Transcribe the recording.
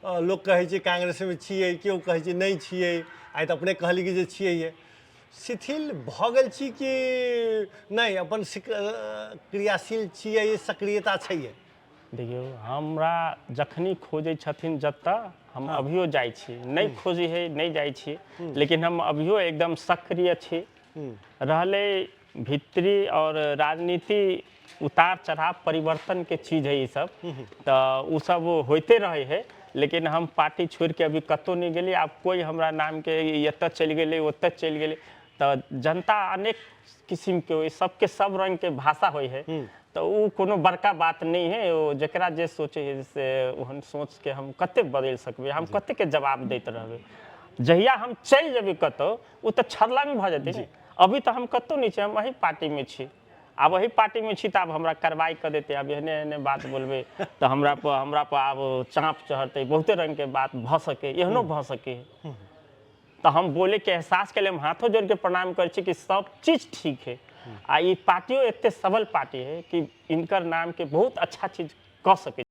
लोक कहै छै कांग्रेसमे छियै, केओ कहै छै नहि छियै। आइ तऽ अपने कहली कि जे छियै। शिथिल भऽ गेल छी कि नहि, अपन क्रियाशील छियै, सक्रियता छै? देखियौ, हमरा जखनी खोजै छथिन जतऽ, हम अभियो जाइ छी। नहि खोजै है, नहि जाइ छी, लेकिन हम अभियो एकदम सक्रिय छी। रहलै भीतरी और राजनीति, उतार चढ़ाव परिवर्तन के चीज है ई सब, तऽ ओ सब होइते रहै है। लेकिन हम पार्टी छोड़ि के अभी कतहु नहि गेली। आब कोइ हमरा नामके एतऽ चलि गेलै, ओतऽ चलि गेलै, तऽ जनता अनेक किसिमके होइ, सबके सब रङ्गके भाषा होइ है, तऽ ओ कोनो बड़का बात नहि है। ओ जकरा जे सोचै है से ओहन सोचके हम कते बदलि सकबै? हम कतेके जवाब दैत रहबै? जहिया हम चलि जेबै कतहु, ओ तऽ छरलङ्ग भऽ जेतै ने। अभी तऽ हम कतहु नहि छी, हम एही पार्टीमे छी। आब एही पार्टीमे छी तऽ आब हमरा कार्रवाइ कऽ देतै। आब एहने एहने बात बोलबै तऽ हमरा पर आब चाँप चढ़तै, बहुते रङ्गके बात भऽ सकै, एहनो भऽ सकै। तऽ हम बोलेके एहसास के लिए हम हाथों जोड़ के प्रणाम करै छी कि सब चीज ठीक है आ ई पार्टियो एते सबल पार्टी है कि इनकर नाम के बहुत अच्छा चीज कऽ सकै।